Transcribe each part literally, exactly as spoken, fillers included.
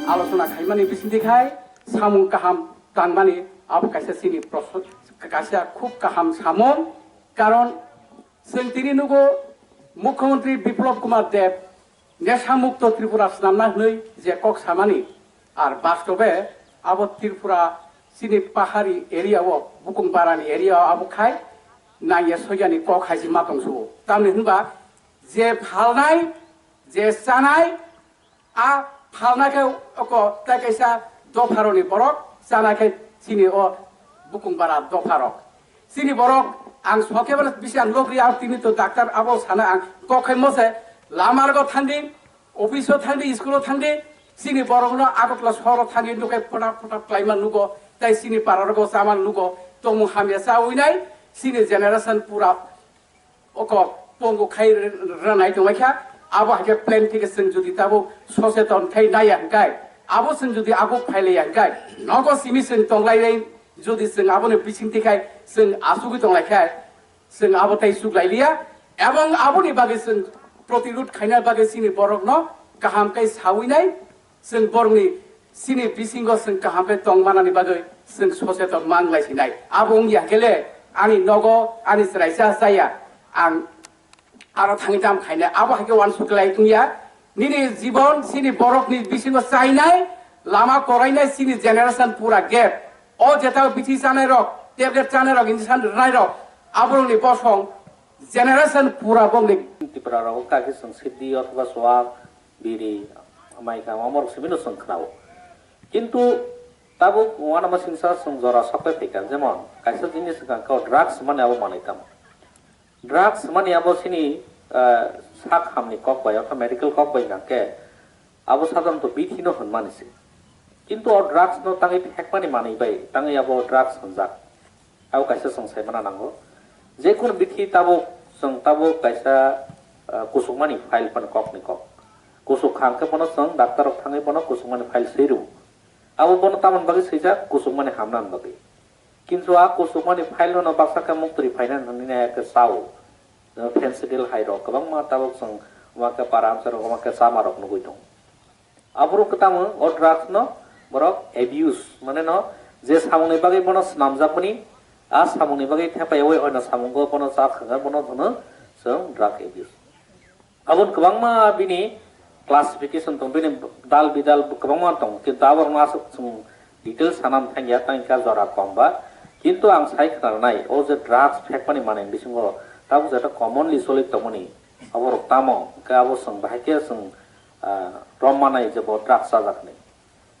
Alochona khaimani bisingtwi khai samung kaham tangmani abo kaisa chini proso-, kaisa khub kaham samung, karon chwng tini nugo Mukhyamantri Biplab Kumar Deb Nesha Mukto Tripura swnamna hwnwi je kok samani, ar bastobe abo Tripura chini pahari area o, bukung barani area o abo khai nangya soyani kok hai se ma tongsugo. Tamni hwnba je phalnai, je chanai, a phalna khe oko tai kaisa dopharokni borok, chana khe chini o bukung bara dopharok. Chini borok ang sokhe bana bisi ang logri, ang tini to doctor abo sana ang kok khai mose lama rogo thangdi, office o thangdi, school o thangdi, chini borokno Agartala sohor o thangdi nukhai photak photak klaima nugo, tai chini para rogo chama nugo, tongmung hamya chawi nai, chini generation pura oko pongo khai rwnai tonglaikha, abo hai khe plan thike chwng jodi tabuk soseton khai naiya hwnkhe, abo chwng jodi aguk phailaiya hwnkhe, nogo simi chwng tonglaiwi jodi chwng aboni bisingtwi khai chwng asugwi tonglaikha, chwng abo tei chuklailiya, ebong aboni bagwi chwng protirud khaina bagwi chini borokno kaham khe sawi nai, chwng borokni chini bisingo chwng kaham khe tong manani bagwi chwng soseton manglai sinai. Abo wngya khe le ani nogo ani chwraisa chaya ang aro thangwi tam khainai. Abo hai khe uansuk lai wngya. Nini jibon chini borokni bisingo chainai, lama korainai chini generation pura gap. O jeta bithi chanai rok, tablet chanai rok, injection rwnai rok, aborokni bosong generation pura bongni. Tipra rok kaki chwng siddhi othoba swag biri, mai kha, omorok simi no chwng khnao. Kintu tabuk uanama singsa chwng jora sokpai phaikha, jemon kaisa jinis wngkha khe drugs mani abo manwi tamo. Drugs mani abo chini, ah, sak hamni kok bai, ortho medical kok bai hwnkha khe abo sadharanto bithi no hwnmani se. Kintu o drugs no tangwi phekmani manwi bai tangwi abo drugs hwnjak. Abo kaisa chwng sai mana nango. Jekunu bithi tabuk chwng tabuk kaisa, ah, kusukmani file phano kokni kok. Kusuk kha hwnkhe bono chwng doctor rok thangwi bono kusukmani file swi rw. Abo bono tamoni bagwi swijak, kusukmani hamnani bagwi. Kintu a kusukmani file no baksa khe muktwi phainani hwnwi nai khe chao. Jemon fentanyl hai rok kwbangma tabuk chwng omo khe para amchai rok omo khe chama rok nugwi tongo. Aborok kwtamo o drugs no borok abuse, mane no je samungni bagwi bono swnamjakmani, a samungni bagwi thepaiyawi oino samungo bono cha khangkha, bono hwno chwng drug abuse. Aboni kwbangma bini classification tong, bini dal bidal kwbangma tong, kintu aborokno aswk chwng details sana thangya, tangkha jora kom ba. Kintu ang sai khna nai, o je drugs phekmani manwi bisingo tabuk jeta commonly choli tongmani, aborok tamo, hwnkhe abo chwng bahai khe chwng, ah, rom manai je bo drugs chajak hinwi.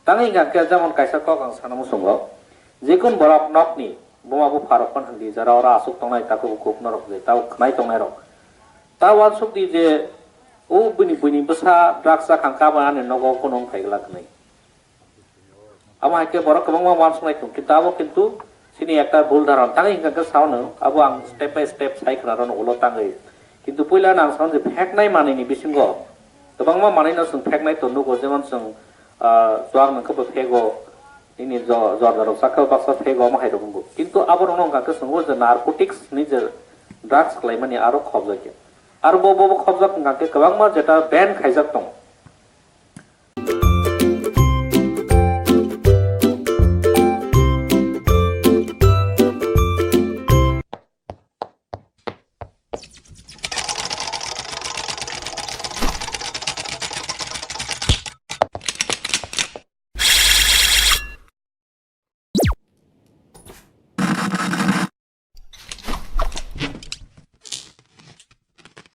Tangwi hwnkha khe jemon kaisa kok ang sana muchungo, jekun borok nokni buma bupha rok phano hwndi jora oro aswk tongnai takhuk bukhuk norok je tabuk khwnai tongnai rok. Ta uansuk di je o bini buini bwsa drugs chakha hwnkhe abo ani nogo kunu wng phai glak hinwi. Amo hai khe borok kwbangma uansuknai tongo, kintu abo kintu chini ekta bhul dharon. Tangwi hwnkha khe sao no, abo ang step by step sai khna rwno ulo tangwi. Kintu puila no ang sao je pheknai manwini bisingo kwbangma manwino chwng pheknai to nugo, jemon chwng, ah, chuak nangkhe bo phego, nini jo-, jorda rok chakhe baksa phego, omo hai rok wngo. Kintu aborokno hwnkha khe chwng o je narcotics ni je drugs khlaimani aro khobjakya. Aro bo, bo, bo khobjak hwnkha khe kwbangma jeta ban khaijak tongo.